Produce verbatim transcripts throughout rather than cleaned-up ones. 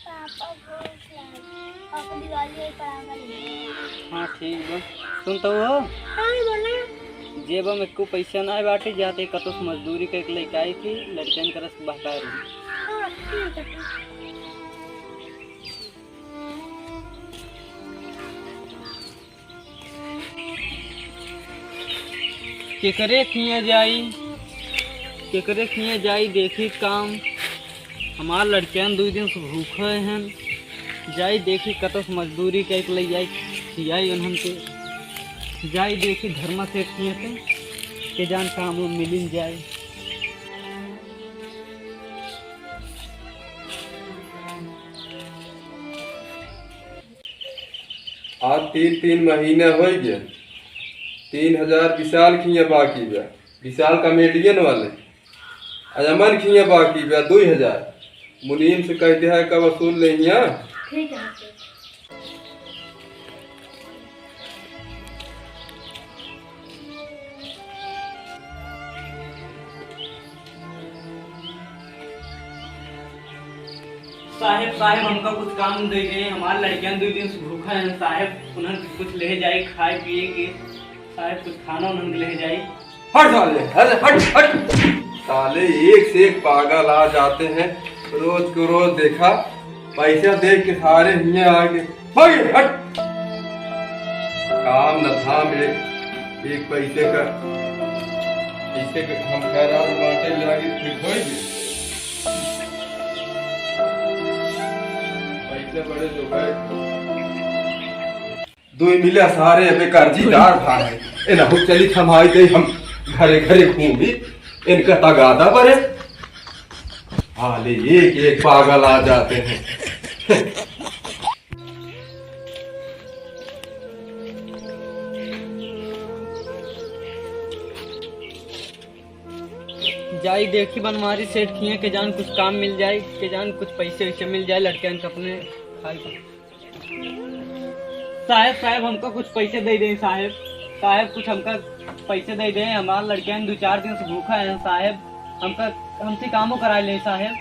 पापा भूख लागी। पापा दिवाली है, पटाखा ले। हाँ, ठीक बा। सुन तो हो। हाँ, बोला। जेबा में एको पैसा ना बाटे, जाते कतो से मजदूरी करके लेके आई थी, लड़कियन के रस बहका रही। हाँ, ठीक है। केकरे किहाँ जाई, केकरे किहाँ जाई, देखी काम। हमार लड़कियन दुइ दिन से भूखे हैं। जाई देखी कतौ से मजदूरी कइके लइ जाई, खियाई उन्हन के। जाई देखी धर्मा सेठ किहाँ से, के जान काम उम मिलिन जाई। आज तीन, तीन महीना होइ गया, तीन हजार विशाल खिया बाकी बा, विशाल comedian वाले। आज अमन खिया बाकी बा दुइ हजार। मुनीम से कह दिया है, कब वसूल ले हिया। ठीक है। साहेब, साहेब, हमका कुछ काम दे दे, हमार लड़कियन दुइ दिन से भूखा हैं साहेब, उन्हन कुछ ले जाए खाए पिए के, साहेब कुछ खाना उन्हन के ले जाए। हट साले, हट, हट, हट। साले एक से एक पागल आ जाते हैं, रोज को रोज देखा, पैसा देख के सारे हियाँ आ गए। भाग, हट। काम न धाम, एक, एक पैसे का, पैसे का हम खैरात बांटे लागे, फिर होई। पैसे बड़े जो गए। दुइ मिले सारे अबे कर्जीदार भाई। ए ना हो चली थमाई दे हम घरे घरे घूमी। इनका तगादा बरे। साले एक एक पागल आ जाते हैं। जाई देखी बनवारी सेठ किहाँ के जान कुछ काम मिल जाए, के जान कुछ पैसे वैसे मिल जाए लड़कियन के अपने खाए के। साहेब, साहेब, हमका कुछ पैसे दे दें साहेब। साहेब, कुछ हमका पैसे दे दें, हमार लड़कियन दुइ चार दिन से भूखा हैं साहेब। हमका, हमसे कामो कराए लें साहेब।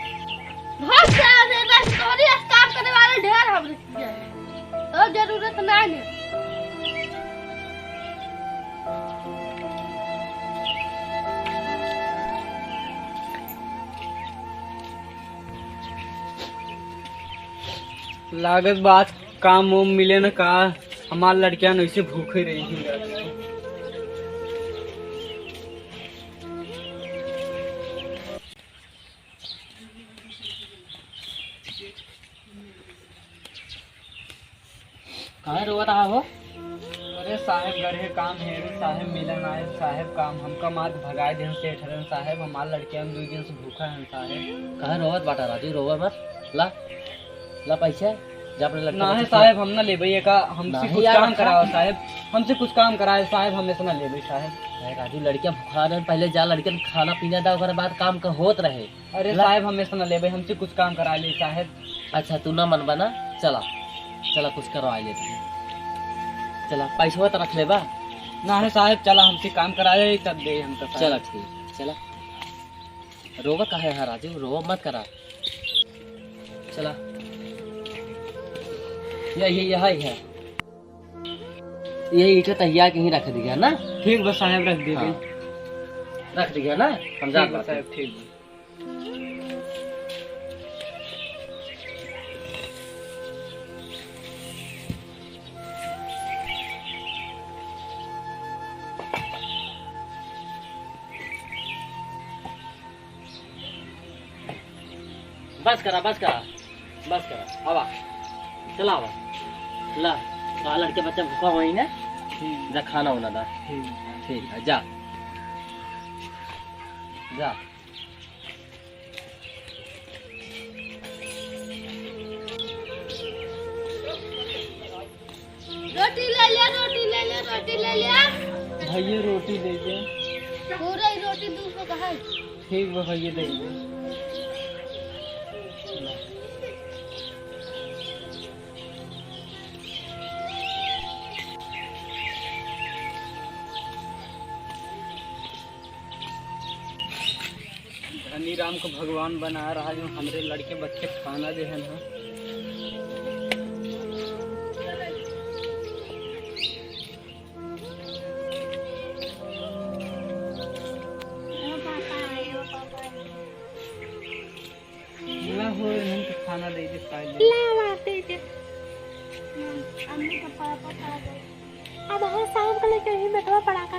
भाग साहेब, ये बस तोहरी काम करे वाले ढेर हम रख गए हैं। तो जरूरत ना है। लागत बा आज काम वाम मिले न का, हमार लड़कियां ऐसे भूखे रही हैं। काहे रोवत आहा हो? अरे साहेब, गढ़े काम है रे साहेब, मिलन आए साहेब काम, हमका मार भगाए देन सेठ हरन साहेब, हमार लड़कियां दुइ दिन से भूखा हैं साहेब। काहे रोवत बाटा राजू, रोवा मत, ला, ला पैसा, जा अपने लड़का ना बच्चा है खिया। साहेब, हम ना लेबे ये का, हमसे नाहीं कुछ यार, काम रखा। कराओ साहेब, हमसे कुछ काम कराए साहेब, हम ऐसा ना लेबे साहेब। अरे राजू, लड़कियां भूखा रहन, पहले जा लड़कियन खाना पीना दा, ओकरे बाद काम का होत रहे। अरे ला। साहेब, हम ऐसा ना लेबे, हमसे कुछ काम करा ले साहेब। अच्छा, तू ना मनबा ना, चला, चला कुछ करवा ले तू। चला, पैसवा तो रख लेबा। ना है साहेब, चला हमसे काम करा ले, तब दे हमका साहेब। चला ठीक, चला। रोवा काहे है राजू, रोवा मत करा। चला। यही, यही है। यही ईंटा तहिया के ही रख दिया ना? ठीक बा साहेब, रख दिया हाँ। गई। रख दिया ना? हम ठीक जात बा बाटी। साहेब, ठीक बा। बस करा, बस करा, बस करा। आवा, चला आवा। ला, का लड़के बच्चा भूखा होई ना? ठीक। जा खाना होना दा। ठीक। ठीक है, जा। जा। रोटी ले ले, रोटी ले ले, रोटी ले ले। भैया, रोटी ले ले। पूरा ही रोटी दू सौ का है। ठीक बा भैया, दे दे। धनी राम को भगवान बना रहा, जो हमरे लड़के बच्चे खाना दे है ना। हो, हम तो खाना दे दे, खा ले। लावा, दे दे। अम्मी का पापा खा गए। अब हाँ, शाम को लेके यही बैठवा पड़ाका।